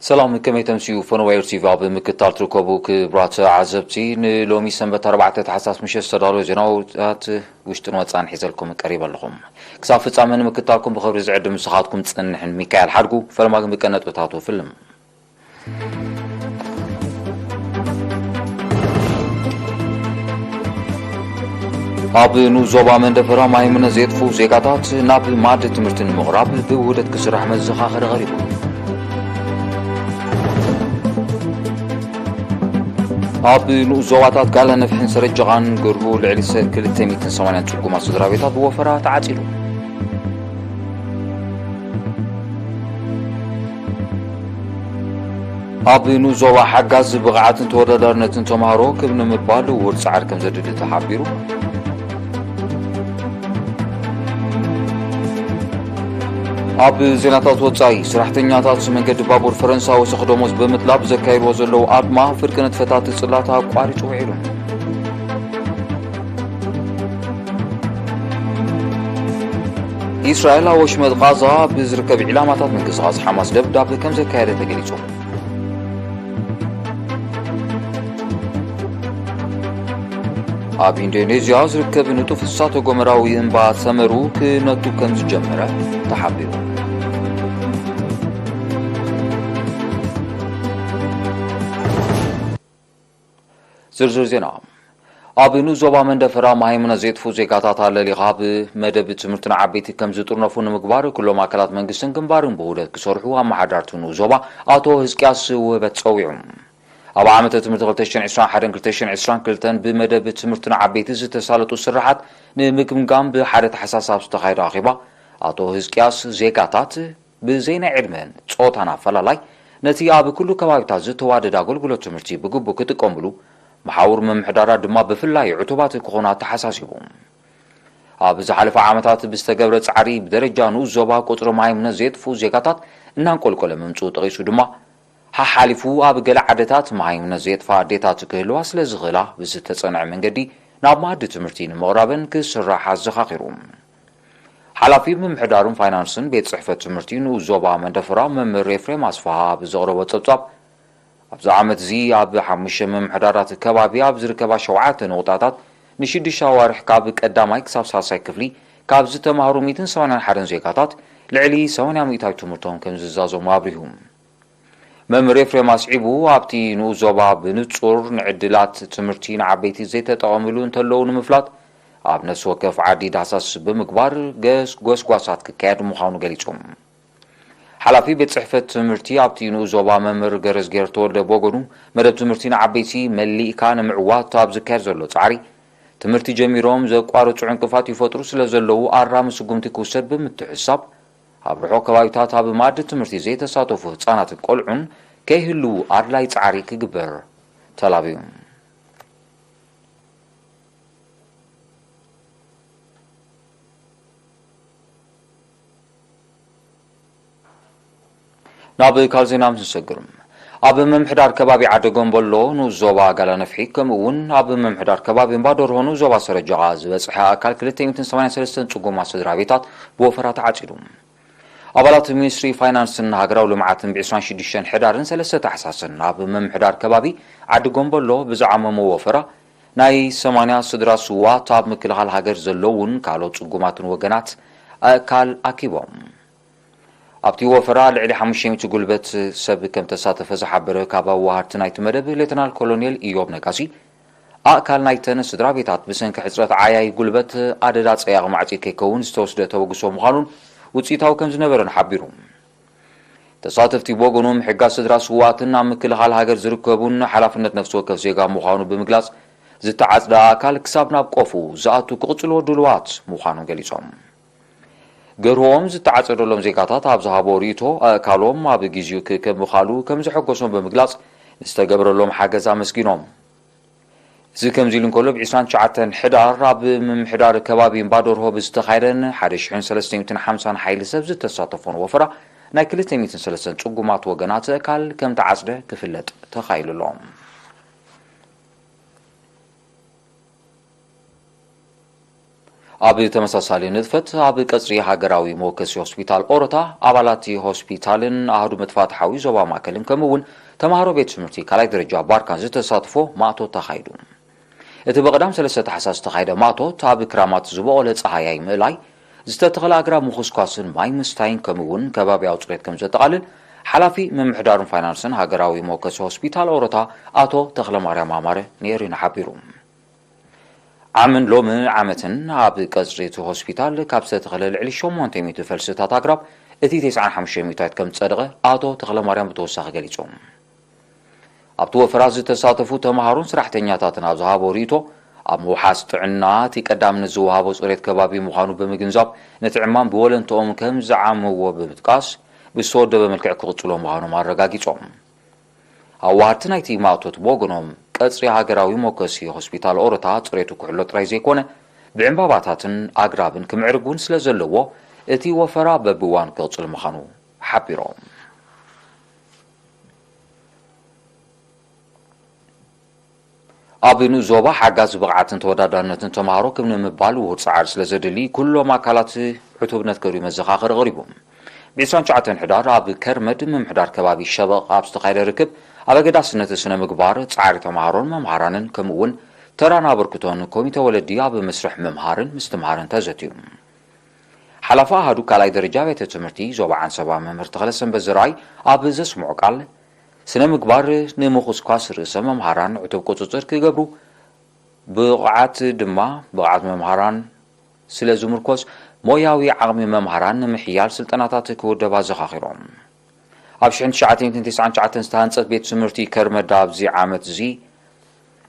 ሰላም፣ ከመይ ተምስዩ? ፈነወ ኤር ቲቪ ኣብ ምክትታል ትርከቡ ክቡራት ዓዘብቲ፣ ንሎሚ ሰንበት ኣርባዕተ ታሕሳስ ምሸት ዝተዳለወ ዜናታት ውሽጥን ወጻእን ሒዘልኩም ቀሪበ ኣለኹም። ክሳብ ፍጻመ ንምክትታልኩም ብኽብሪ ዝዕድም ንስኻትኩም ዝጸንሕን ሚካኤል ሓድጉ። ፈለማ ግን ብቀነጥብታቱ ፍልም። ኣብ ንኡስ ዞባ መንደፈራ ማይምነት ዘየጥፍኡ ዜጋታት ናብ ማእዲ ትምህርቲ ንምቕራብ ብውህደት ክስራሕ መዘኻኸሪ ቀሪቡ። ኣብ ንኡስ ዞባታት ጋላ ነፍሕን ሰረጀቓን ገርሁ ልዕሊ ሰ-፣ ክልተ ሚእትን ሰማንያን ጽጉማት ስድራ ቤታት ብወፈራ ተዓጺዱ። ኣብ ንኡስ ዞባ ሓጋዝ ብቕዓትን ተወዳዳርነትን ተምሃሮ ክብ ንምባል ውር ጻዕሪ ከም ዘድሊ ተሓቢሩ። ኣብ ዜናታት ወጻኢ፣ ሰራሕተኛታት መንገዲ ባቡር ፈረንሳ ወሰኽ ደሞዝ ብምጥላብ ዘካይድዎ ዘለዉ ኣድማ ፍርቂ ንጥፈታት ጽላት ኣቋሪጹ ውዒሉ። ኢስራኤል ኣብ ወሽመጥ ቓዛ ብዝርከብ ዒላማታት ምንቅስቓስ ሓማስ ደብዳብ ከም ዘካየደ ተገሊጹ። ኣብ ኢንዶኔዥያ ዝርከብ ንጡፍ እሳተ ጎመራዊ እምባ ሰመሩ ክነቱ ከም ዝጀመረ ተሓቢሩ። ዝርዝር ዜና። ኣብ ንኡስ ዞባ መንደፈራ መሃይምነት ዘየጥፍኡ ዜጋታት ኣለሊኻ ኣብ መደብ ትምህርቲ ንዓበይቲ ከም ዝጥርነፉ ንምግባር፣ ኩሎም ኣካላት መንግስትን ግንባርን ብውህደት ክሰርሑ ኣመሓዳርቲ ንኡስ ዞባ ኣቶ ህዝቅያስ ውህበት ጸዊዑ። ኣብ ዓመተ ትምህርቲ ክልተ ሽሕን ዕስራን ሓደን ክልተ ሽሕን ዕስራን ክልተን ብመደብ ትምህርቲ ንዓበይቲ ዝተሳለጡ ስራሓት ንምግምጋም ብሓደ ታሕሳስ ኣብ ዝተኻየደ ኣኼባ፣ ኣቶ ህዝቅያስ ዜጋታት ብዘይ ናይ ዕድመን ጾታን ኣፈላላይ ነቲ ኣብ ኩሉ ከባቢታት ዝተዋደደ ኣገልግሎት ትምህርቲ ብግቡእ ክጥቀምሉ መሓውር ምምሕዳራት ድማ ብፍላይ ዕቱባት ክኾኑ ኣተሓሳሲቡ። ኣብ ዝሓለፈ ዓመታት ብዝተገብረ ጻዕሪ ብደረጃ ንኡስ ዞባ ቁጽሪ መሃይምነት ዘየጥፍኡ ዜጋታት እናንቆልቆለ ምምጽኡ ጠቒሱ ድማ፣ ሓሓሊፉ ኣብ ገለ ዓድታት መሃይምነት ዘየጥፍኣ ኣዴታት ክህልዋ ስለ ዝኽእላ ብዝተጸንዐ መንገዲ ናብ መኣዲ ትምህርቲ ንምቕራበን ክስራሕ ኣዘኻኺሩ። ሓላፊ ምምሕዳርን ፋይናንስን ቤት ጽሕፈት ትምህርቲ ንኡስ ዞባ መንደፈራ መምህር ኤፍሬም ኣስፍሃ ኣብ ዘቕረቦ ጸብጻብ፣ ኣብዚ ዓመት እዚ ኣብ ሓሙሽተ ምምሕዳራት ከባቢ ኣብ ዝርከባ ሸውዓተ ንቑጣታት ንሽዱሽተ ኣዋርሕ ካብ ቀዳማይ ክሳብ ሳልሳይ ክፍሊ ካብ ዝተማህሩ ሚእትን ሰማንያን ሓደን ዜጋታት ልዕሊ ሰማንያ ሚእታዊት ትምህርቶም ከም ዝዛዘሙ ኣብሪሁ። መምህር ኤፍሬም ኣስዒቡ፣ ኣብቲ ንኡስ ዞባ ብንጹር ንዕድላት ትምህርቲ ንዓበይቲ ዘይተጠቐምሉ እንተለዉ ንምፍላጥ፣ ኣብ ነፍሲ ወከፍ ዓዲ ዳህሳስ ብምግባር ገስ-፣ ጎስጓሳት ክካየድ ምዃኑ ገሊጹ። ሓላፊ ቤት ጽሕፈት ትምህርቲ ኣብቲ ንኡስ ዞባ መምህር ገረዝጌር ተወልደ ብወገኑ፣ መደብ ትምህርቲ ንዓበይቲ መሊእካ ንምዕዋት ኣብ ዝካየድ ዘሎ ጻዕሪ፣ ትምህርቲ ጀሚሮም ዘቋርጹ ዕንቅፋት ይፈጥሩ ስለ ዘለዉ ኣራሚ ስጉምቲ ክውሰድ ብምትሕስሳብ፣ ኣብ ርሑቕ ከባቢታት ኣብ መኣዲ ትምህርቲ ዘይተሳተፉ ህጻናትን ቆልዑን ከይህልዉ ኣድላይ ጻዕሪ ክግበር ተላብዩ። ናብ ካልእ ዜና ምስ ንሰግር፣ ኣብ ምምሕዳር ከባቢ ዓዲ ጎንበሎ ንኡስ ዞባ ጋላ ነፍሒ፣ ከምኡ እውን ኣብ ምምሕዳር ከባቢ እምባ ደርሆ ንኡስ ዞባ ሰረጀቓ ዝበጽሐ ኣካል ክልተ ሚእትን ሰማንያን ሰለስተን ጽጉማት ስድራ ቤታት ብወፈራ ተዓጺዱ። ኣባላት ሚኒስትሪ ፋይናንስን ሃገራዊ ልምዓትን ብዕስራን ሽዱሽተን ሕዳርን ሰለስተ ታሕሳስን ኣብ ምምሕዳር ከባቢ ዓዲ ጎንበሎ ብዝዓመሞ ወፈራ፣ ናይ ሰማንያ ስድራ ስዉኣት ኣብ ምክልኻል ሃገር ዘለዉን ካልኦት ጽጉማትን ወገናት ኣእካል ኣኪቦም። ኣብቲ ወፈራ ልዕሊ ሓሙሽተ ሚእቲ ጉልበት ሰብ ከም ተሳተፈ ዝሓበረ ካብ ኣዋሃድቲ ናይቲ መደብ ሌተናል ኮሎኔል ኢዮብ ነጋሲ፣ ኣእካል ናይተን ስድራ ቤታት ብሰንኪ ሕጽረት ዓያዪ ጉልበት ኣደዳ ጸያቒ ማዕጺድ ከይከውን ዝተወስደ ተበግሶ ምዃኑን ውጽኢታዊ ከም ዝነበረን ሓቢሩ። ተሳተፍቲ ብወገኖም፣ ምሕጋዝ ስድራ ስዉኣትን ኣብ ምክልኻል ሃገር ዝርከቡን ሓላፍነት ነፍሲ ወከፍ ዜጋ ምዃኑ ብምግላጽ፣ ዝተዓጽደ ኣእካል ክሳብ ናብ ቆፉ ዝኣቱ ክቕጽልዎ ድሉዋት ምዃኖም ገሊጾም። ገርሆም ዝተዓጸደሎም ዜጋታት ኣብ ዝሃቦ ርእይቶ፣ ኣእካሎም ኣብ ግዜኡ ክእከብ ምኻሉ ከም ዘሐጎሶም ብምግላጽ፣ ንዝተገብረሎም ሓገዝ ኣመስጊኖም። እዚ ከምዚ ኢሉ እንከሎ፣ ብ ዕስራን ትሽዓተን ሕዳር ኣብ ምምሕዳር ከባቢ እምባደርሆ ብዝተኻየደን ሓደ ሽሕን ሰለስተ ሚእትን ሓምሳን ሓይሊ ሰብ ዝተሳተፎን ወፈራ፣ ናይ ክልተ ሚእትን ሰለስተን ጽጉማት ወገናት ኣካል ከም ተዓጽደ ክፍለጥ ተኻኢሉ ኣሎ። ኣብ ተመሳሳሊ ንጥፈት፣ ኣብ ቀጽሪ ሃገራዊ መወከሲ ሆስፒታል ኦሮታ፣ ኣባላት ሆስፒታልን ኣሃዱ መጥፋእቲ ሓዊ ዞባ ማእከልን ከምኡ እውን ተምሃሮ ቤት ትምህርቲ ካልኣይ ደረጃ ባርካን ዝተሳትፎ ማእቶት ተኻይዱ። እቲ ብቐዳም ሰለስተ ታሕሳስ ዝተኻየደ ማእቶት፣ ኣብ ክራማት ዝበቖለ ጸሃያይ ምእላይ፣ ዝተተኸለ ኣግራብ ምኹስኳስን ማይ ምስታይን ከምኡ እውን ከባብያዊ ጽሬት ከም ዘጠቓልል፣ ሓላፊ ምምሕዳርን ፋይናንስን ሃገራዊ መወከሲ ሆስፒታል ኦሮታ ኣቶ ተኽለማርያም ኣማረ ንኤሪና ሓቢሩ። ዓምን ሎሚ ዓመትን ኣብ ቀጽሪ እቲ ሆስፒታል ካብ ዝተተኸለ ልዕሊ ሸሞንተ ሚእቲ ፈልስታት ኣግራብ እቲ ተስዓን ሓሙሽተ ሚእታዊት ከም ዝጸደቐ ኣቶ ተኽለማርያም ብተወሳኺ ገሊጹ። ኣብቲ ወፈራ ዝተሳተፉ ተምሃሮን ሰራሕተኛታትን ኣብ ዝሃቦ ርእይቶ፣ ኣብ ምውሓስ ጥዕና እቲ ቀዳምነት ዝወሃቦ ጽሬት ከባቢ ምዃኑ ብምግንዛብ፣ ነቲ ዕማም ብወለንትኦም ከም ዝዓመዎ ብምጥቃስ፣ ብዝተወደበ መልክዕ ክቕጽሎ ምዃኖም ኣረጋጊጾም። ኣዋሃድቲ ናይቲ ማእቶት ብወገኖም፣ ቀጽሪ ሃገራዊ መወከሲ ሆስፒታል ኦሮታ ጽሬቱ ክሕሎ ጥራይ ዘይኮነ፣ ብዕምባባታትን ኣግራብን ክምዕርግ እውን ስለ ዘለዎ፣ እቲ ወፈራ በብእዋኑ ክቕጽል ምዃኑ ሓቢሮም። ኣብ ንኡስ ዞባ ሓጋዝ ብቕዓትን ተወዳዳርነትን ተምሃሮ ክብ ንምባል ውሁድ ጻዕሪ ስለ ዘድሊ፣ ኩሎም ኣካላት ዕቱብነት ከርእዩ መዘኻኸሪ ቀሪቡ። ብ ዕስራን ትሽዓተን ሕዳር ኣብ ከርመድ ምምሕዳር ከባቢ ሸበቕ ኣብ ዝተኻየደ ርክብ፣ ኣብ ኣገዳስነት ስነ ምግባር ጻዕሪ ተምሃሮን መምሃራንን ከምኡ እውን ተራን ኣበርክቶን ኮሚተ ወለዲ ኣብ መስርሕ ምምሃርን ምስትምሃርን ተዘትዩ። ሓላፊ ኣሃዱ ካልኣይ ደረጃ ቤተ ትምህርቲ ዞባ ዓንሰባ መምህር ተኽለ ሰንበት ዘርኣይ ኣብ ዘስምዖ ቃል፣ ስነ ምግባር ንምኹስኳስ ርእሰ መምሃራን ዕቱብ ቁጽጽር ክገብሩ፣ ብቕዓት ድማ ብቕዓት መምሃራን ስለ ዝምርኮስ፣ ሞያዊ ዓቕሚ መምሃራን ንምሕያል ስልጠናታት ክውደብ ኣዘኻኺሮም። ኣብ ሽሕን ትሽዓተ ሚእትን ተስዓን ትሽዓተን ዝተሃንጸት ቤት ትምህርቲ ከርመዳ ኣብዚ ዓመት እዚ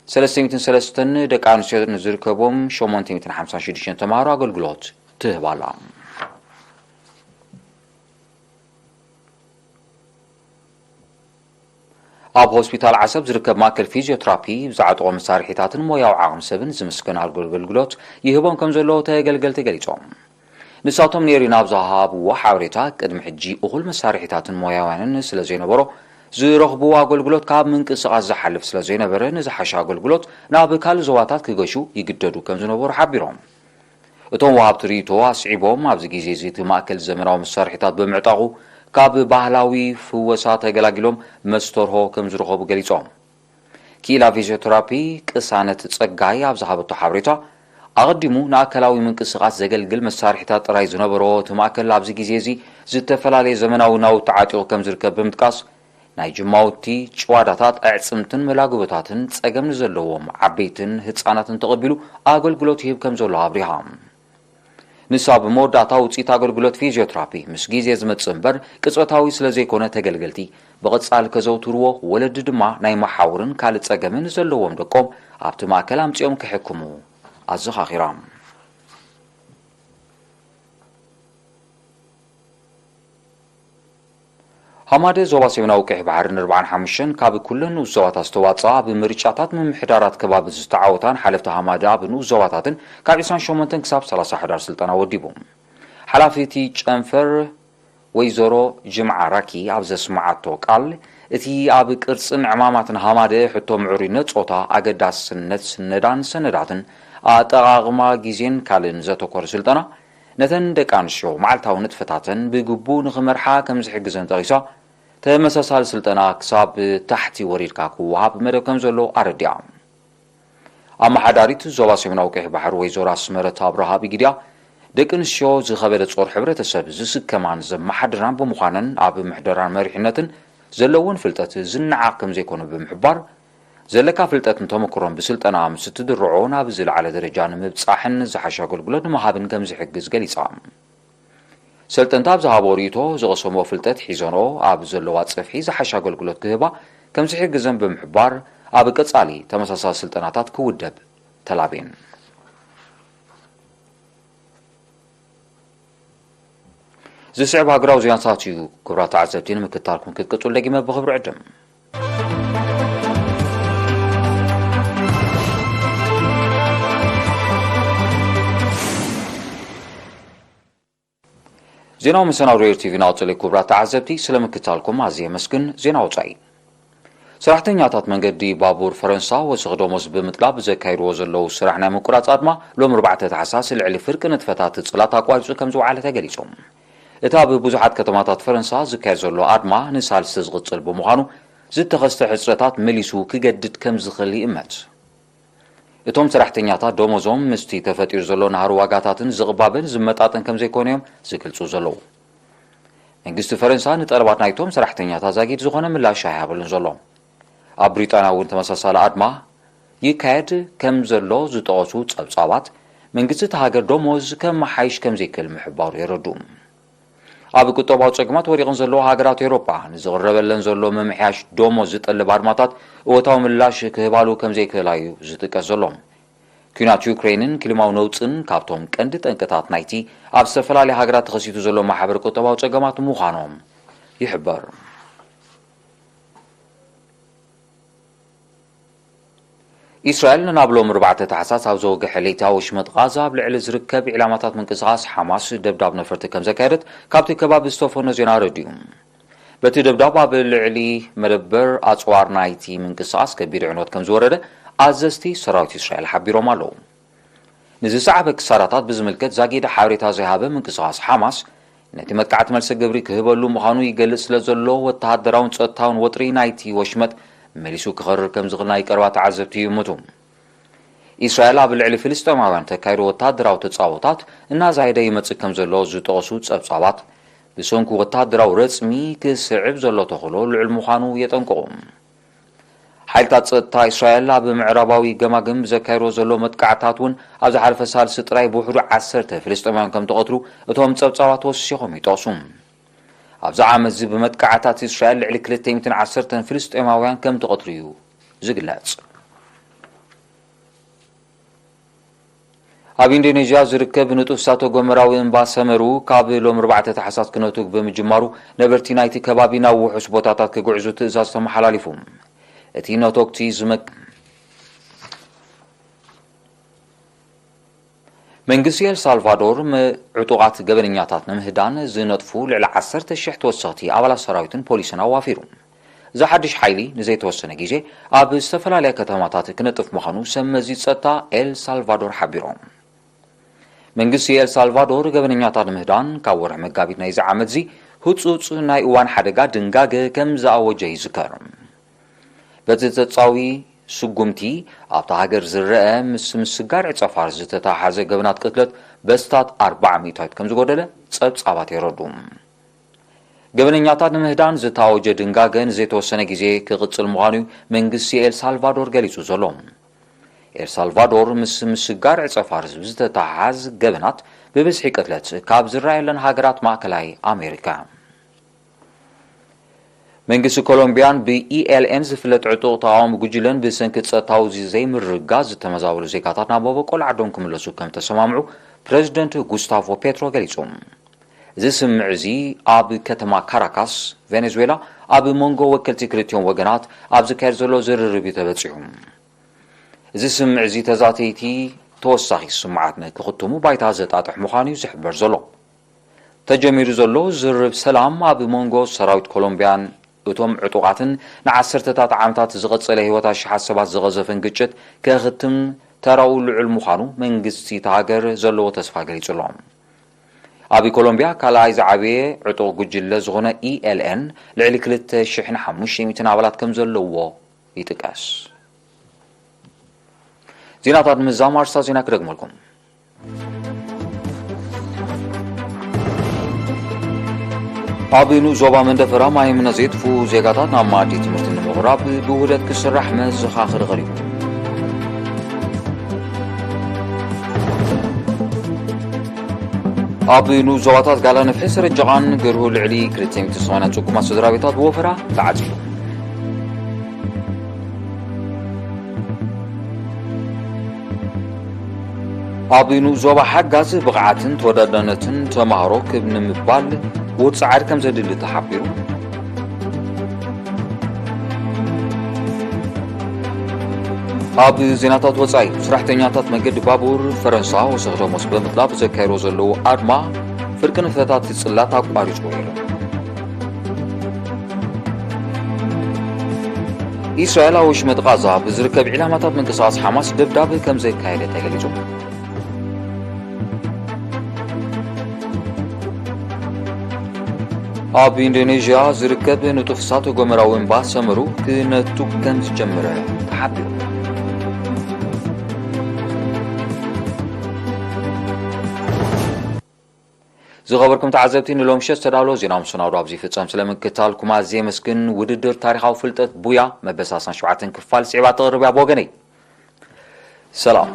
ሰለስተ ሚእትን ሰለስተን ደቂ ኣንስትዮ ንዝርከቦም ሸሞንተ ሚእትን ሓምሳን ሽዱሽተን ተምሃሮ ኣገልግሎት ትህብ ኣላ። ኣብ ሆስፒታል ዓሰብ ዝርከብ ማእከል ፊዚዮትራፒ ብዝዓጠቖ መሳርሒታትን ሞያዊ ዓቕሚ ሰብን ዝምስገን ኣገልግሎት ይህቦም ከም ዘሎ ተገልገልቲ ገሊጾም። ንሳቶም ነይሪ ናብ ዝሃብዎ ሓበሬታ፣ ቅድሚ ሕጂ እኹል መሳርሒታትን ሞያውያንን ስለ ዘይነበሮ፣ ዝረኽብዎ ኣገልግሎት ካብ ምንቅስቓስ ዝሓልፍ ስለ ዘይነበረ፣ ንዝሓሸ ኣገልግሎት ናብ ካልእ ዞባታት ክገሹ ይግደዱ ከም ዝነበሩ ሓቢሮም። እቶም ወሃብቲ ርእይቶ ኣስዒቦም፣ ኣብዚ ግዜ እዚ እቲ ማእከል ዘመናዊ መሳርሒታት ብምዕጣቑ፣ ካብ ባህላዊ ፍወሳ ተገላጊሎም መስተርሆ ከም ዝረኸቡ ገሊጾም። ክኢላ ፊዚዮቴራፒ ቅሳነት ጸጋይ ኣብ ዝሃበቶ ሓበሬታ፣ ኣቐዲሙ ንኣካላዊ ምንቅስቓስ ዘገልግል መሳርሒታት ጥራይ ዝነበሮ እቲ ማእከል፣ ኣብዚ ግዜ እዚ ዝተፈላለየ ዘመናዊ ናውቲ ዓጢቑ ከም ዝርከብ ብምጥቃስ፣ ናይ ጅማውቲ፣ ጭዋዳታት፣ ኣዕጽምትን መላግቦታትን ጸገም ንዘለዎም ዓበይትን ህጻናትን ተቐቢሉ ኣገልግሎት ይህብ ከም ዘሎ ኣብሪሃ። ንሳ ብመወዳእታ፣ ውጽኢት ኣገልግሎት ፊዚዮትራፒ ምስ ግዜ ዝመጽእ እምበር ቅጽበታዊ ስለ ዘይኮነ፣ ተገልገልቲ ብቐጻሊ ከዘውትርዎ፣ ወለዲ ድማ ናይ መሓውርን ካልእ ጸገምን ዘለዎም ደቆም ኣብቲ ማእከል ኣምጺኦም ክሕክሙ ኣዘኻኺራ። ሃማደ ዞባ ሰሜናዊ ቀይሕ ባሕሪ ንኣርብዓን ሓሙሽተን ካብ ኩለን ንኡስ ዞባታት ዝተዋጽኣ፣ ኣብ ምርጫታት ምምሕዳራት ከባቢ ዝተዓወታን ሓለፍቲ ሃማደ ኣብ ንኡስ ዞባታትን ካብ ዕስራን ሸሞንተን ክሳብ ሰላሳ ሕዳር ስልጠና ወዲቡ። ሓላፊ እቲ ጨንፈር ወይዘሮ ጅምዓ ራኪ ኣብ ዘስምዓቶ ቃል፣ እቲ ኣብ ቅርጽን ዕማማትን ሃማደ ሕቶ ምዕሩይነት ጾታ፣ ኣገዳስነት ስነዳን ሰነዳትን፣ ኣጠቓቕማ ግዜን ካልእን ዘተኮረ ስልጠና፣ ነተን ደቂ ኣንስትዮ መዓልታዊ ንጥፈታተን ብግቡእ ንኽመርሓ ከም ዝሕግዘን ጠቒሳ፣ ተመሳሳሊ ስልጠና ክሳብ ታሕቲ ወሪድካ ክወሃብ መደብ ከም ዘሎ ኣረዲኣ። ኣመሓዳሪት ዞባ ሰሜናዊ ቀይሕ ባሕሪ ወይዘሮ ኣስመረት ኣብርሃ ብግዲኣ፣ ደቂ ኣንስትዮ ዝኸበደ ጾር ሕብረተሰብ ዝስከማን ዘመሓድራን ብምዃነን፣ ኣብ ምሕደራን መሪሕነትን ዘለወን ፍልጠት ዝነዓቕ ከም ዘይኮነ ብምሕባር፣ ዘለካ ፍልጠትን ተመክሮን ብስልጠና ምስ እትድርዖ፣ ናብ ዝለዓለ ደረጃ ንምብጻሕን ዝሓሸ ኣገልግሎት ንምሃብን ከም ዝሕግዝ ገሊጻ። ሰልጠንቲ ኣብ ዝሃቦ ርእይቶ፣ ዝቐሰሞ ፍልጠት ሒዘንኦ ኣብ ዘለዋ ጽፍሒ ዝሓሸ ኣገልግሎት ክህባ ከም ዝሕግዘን ብምሕባር፣ ኣብ ቀጻሊ ተመሳሳሊ ስልጠናታት ክውደብ ተላብየን። ዝስዕብ ሃገራዊ ዜናታት እዩ። ክቡራት ተዓዘብቲ፣ ንምክትታልኩም ክትቅጽሉ ደጊመ ብኽብሪ ዕድም። ዜናዊ መሰናዶ ኤር ቲቪ ናቕጽል። ክቡራት ተዓዘብቲ፣ ስለ ምክታልኩም ኣዝየ የመስግን። ዜና ወጻኢ። ሰራሕተኛታት መንገዲ ባቡር ፈረንሳ ወሰኽ ደሞዝ ብምጥላብ ዘካይድዎ ዘለዉ ስራሕ ናይ ምቁራጽ ኣድማ ሎም ኣርባዕተ ታሕሳስ ልዕሊ ፍርቂ ንጥፈታት ጽላት ኣቋሪጹ ከም ዝወዓለ ተገሊጹ። እታ ኣብ ብዙሓት ከተማታት ፈረንሳ ዝካየድ ዘሎ ኣድማ ንሳልስቲ ዝቕጽል ብምዃኑ ዝተኸስተ ሕጽረታት መሊሱ ክገድድ ከም ዝኽእል ይእመት። እቶም ሰራሕተኛታት ደሞዞም ምስቲ ተፈጢሩ ዘሎ ናህሪ ዋጋታትን ዝቕባበን ዝመጣጠን ከም ዘይኮነ እዮም ዝገልጹ ዘለዉ። መንግስቲ ፈረንሳ ንጠለባት ናይቶም ሰራሕተኛታት ዛጊድ ዝኾነ ምላሽ ኣይሃበሉን ዘሎ። ኣብ ብሪጣንያ እውን ተመሳሳሊ ኣድማ ይካየድ ከም ዘሎ ዝጠቐሱ ጸብጻባት፣ መንግስቲ እቲ ሃገር ደሞዝ ከመሓይሽ ከም ዘይክእል ምሕባሩ የረድኡ። ኣብ ቁጠባዊ ጸገማት ወዲቐን ዘለዋ ሃገራት ኤውሮጳ ንዝቕረበለን ዘሎ ምምሕያሽ ደሞዝ ዝጠልብ ኣድማታት እወታዊ ምላሽ ክህባሉ ከም ዘይክእላ እዩ ዝጥቀስ ዘሎ። ኲናት ዩክሬንን ክሊማዊ ነውጽን ካብቶም ቀንዲ ጠንቅታት ናይቲ ኣብ ዝተፈላለያ ሃገራት ተኸሲቱ ዘሎ ማሕበረ ቁጠባዊ ጸገማት ምዃኖም ይሕበር። ኢስራኤል ንናብ ሎም ኣርባዕተ ታሕሳስ ኣብ ዘወግሐ ለይታዊ ወሽመጥ ቓዛ ኣብ ልዕሊ ዝርከብ ዒላማታት ምንቅስቓስ ሓማስ ደብዳብ ነፈርቲ ከም ዘካየደት ካብቲ ከባቢ ዝተፈኖ ዜና ኣረዲኡ። በቲ ደብዳብ ኣብ ልዕሊ መደበር ኣጽዋር ናይቲ ምንቅስቓስ ከቢድ ዕንወት ከም ዝወረደ ኣዘዝቲ ሰራዊት ኢስራኤል ሓቢሮም ኣለዉ። ንዝሰዓበ ክሳራታት ብዝምልከት ዛጊድ ሓበሬታ ዘይሃበ ምንቅስቓስ ሓማስ፣ ነቲ መጥቃዕቲ መልሰ ግብሪ ክህበሉ ምዃኑ ይገልጽ ስለ ዘሎ፣ ወተሃደራውን ጸጥታውን ወጥሪ ናይቲ ወሽመጥ መሊሱ ክኸርር ከም ዝኽእል ናይ ቀረባ ተዓዘብቲ ይእምቱ። ኢስራኤል ኣብ ልዕሊ ፍልስጤማውያን ተካይዶ ወተሃደራዊ ተጻቦታት እናዛየደ ይመጽእ ከም ዘሎ ዝጠቕሱ ጸብጻባት፣ ብሰንኩ ወተሃደራዊ ረጽሚ ክስዕብ ዘሎ ተኽእሎ ልዑል ምዃኑ የጠንቅቑ። ሓይልታት ጸጥታ እስራኤል ኣብ ምዕራባዊ ገማግም ብዘካየድዎ ዘሎ መጥቃዕታት እውን ኣብ ዝሓለፈ ሳልስቲ ጥራይ ብውሕዱ ዓሰርተ ፍልስጤማውያን ከም ተቐትሉ እቶም ጸብጻባት ወሲኾም ይጠቕሱ። ኣብዚ ዓመት እዚ ብመጥቃዕታት እስራኤል ልዕሊ ክልተ ሚእትን ዓሰርተን ፍልስጤማውያን ከም ተቐትሉ እዩ ዝግለጽ። ኣብ ኢንዶኔዥያ ዝርከብ ንጡፍ እሳተ ጎመራዊ እምባ ሰመሩ ካብ ሎም ኣርባዕተ ታሕሳስ ክነቱግ ብምጅማሩ፣ ነበርቲ ናይቲ ከባቢ ናብ ውሑስ ቦታታት ክግዕዙ ትእዛዝ ተመሓላሊፉ። እቲ ነቶግቲ ዝመክ-፣ መንግስቲ ኤል ሳልቫዶር ም-፣ ዕጡቓት ገበነኛታት ንምህዳን ዝነጥፉ ልዕሊ ዓሰርተ ሽሕ ተወሰኽቲ ኣባላት ሰራዊትን ፖሊስን ኣዋፊሩ። እዚ ሓድሽ ሓይሊ ንዘይተወሰነ ግዜ ኣብ ዝተፈላለያ ከተማታት ክነጥፍ ምዃኑ ሰብ መዚ ጸጥታ ኤል ሳልቫዶር ሓቢሮም። መንግስቲ ኤል ሳልቫዶር ገበነኛታት ንምህዳን ካብ ወርሒ መጋቢት ናይዚ ዓመት እዚ ህጹጽ ናይ እዋን ሓደጋ ድንጋገ ከም ዝኣወጀ ይዝከር። በቲ ጸጻዊ ስጉምቲ ኣብታ ሃገር ዝረአ ምስ ምስጋር ዕጸፋር ዝተተሓሓዘ ገበናት ቅትለት በስታት ኣርባዓ ሚእታዊት ከም ዝጎደለ ጸብጻባት የረዱ። ገበነኛታት ንምህዳን ዝታወጀ ድንጋገ ንዘይተወሰነ ግዜ ክቕጽል ምዃኑ እዩ መንግስቲ ኤል ሳልቫዶር ገሊጹ ዘሎ። ኤል ሳልቫዶር ምስ ምስጋር ዕጸፋር ዝተተሓሓዝ ገበናት ብብዝሒ ቅትለት ካብ ዝረኣየለን ሃገራት ማእከላይ ኣሜሪካ። መንግስቲ ኮሎምቢያን ብኢ ኤል ኤን ዝፍለጥ ዕጡቕ ተቓዋሚ ጉጅለን ብሰንኪ ጸጥታዊ ዘይምርግጋእ ዝተመዛበሉ ዜጋታት ናብ መበቆል ዓዶም ክምለሱ ከም ተሰማምዑ ፕረዚደንት ጉስታቮ ፔትሮ ገሊጹ። እዚ ስምምዕ እዚ ኣብ ከተማ ካራካስ፣ ቬኔዙዌላ፣ ኣብ መንጎ ወከልቲ ክልቲኦም ወገናት ኣብ ዝካየድ ዘሎ ዝርርብ እዩ ተበጺሑ። እዚ ስምምዕ እዚ ተዛተይቲ ተወሳኺ ስምምዓት ንክኽትሙ ባይታ ዘጣጥሕ ምዃኑ እዩ ዝሕበር ዘሎ። ተጀሚሩ ዘሎ ዝርርብ ሰላም ኣብ መንጎ ሰራዊት ኮሎምቢያን እቶም ዕጡቓትን ንዓሰርተታት ዓመታት ዝቐጸለ ህይወት ኣሽሓት ሰባት ዝቐዘፈን ግጭት ከኽትም ተራኡ ልዑል ምዃኑ መንግስቲ እታ ሃገር ዘለዎ ተስፋ ገሊጹ ኣሎ። ኣብ ኮሎምቢያ ካልኣይ ዝዓበየ ዕጡቕ ጉጅለ ዝኾነ ኢ ኤል ኤን ልዕሊ ክልተ ሽሕን ሓሙሽተ ሚእትን ኣባላት ከም ዘለውዎ ይጥቀስ። ዜናታት ምዛም ኣርስታት ዜና ክደግመልኩም። ኣብ ንኡስ ዞባ መንደፈራ ማይ እምነ ዘየጥፍኡ ዜጋታት ናብ መኣዲ ትምህርቲ ንምቕራብ ብውህደት ክስራሕ መዘኻኸሪ ቀሪቡ። ኣብ ንኡስ ዞባታት ጋላ ነፍሒ ሰረጀቓን ገርሁ ልዕሊ ክልተ ሚእቲ ሰማንያን ጽጉማት ስድራ ቤታት ብወፈራ ተዓጺዩ። ኣብ ንኡስ ዞባ ሓጋዝ ብቕዓትን ተወዳዳነትን ተማሃሮ ክብ ንምባል ውሁድ ጻዕሪ ከም ዘድሊ ተሓቢሩ። ኣብ ዜናታት ወጻኢ፣ ሰራሕተኛታት መገዲ ባቡር ፈረንሳ ወሰኽ ደሞዝ ብምጥላብ ዘካየድዎ ዘለዉ ኣድማ ፍርቂ ንጥፈታት እቲ ጽላት ኣቋሪጹ ውዒሉ። ኢስራኤል ኣብ ወሽመጥ ቓዛ ብዝርከብ ዒላማታት ምንቅስቓስ ሓማስ ደብዳብ ከም ዘካየደ ተገሊጹ። ኣብ ኢንዶኔዥያ ዝርከብ ንጡፍ እሳተ ጎመራዊ እምባ ሰመሩ ክነቱ ከም ዝጀመረ ተሓቢሩ። ዝኸበርኩም ተዓዘብቲ፣ ንሎምሸት ዝተዳለወ ዜና ምስ ናውዶ ኣብዚ ይፍጸም። ስለ ምክታልኩም ኣዝየ የመስግን። ውድድር ታሪኻዊ ፍልጠት ቡያ መበል ሰላሳን ሸውዓተን ክፋል ስዒባ ተቕርብ እያ ብወገነይ። ሰላም።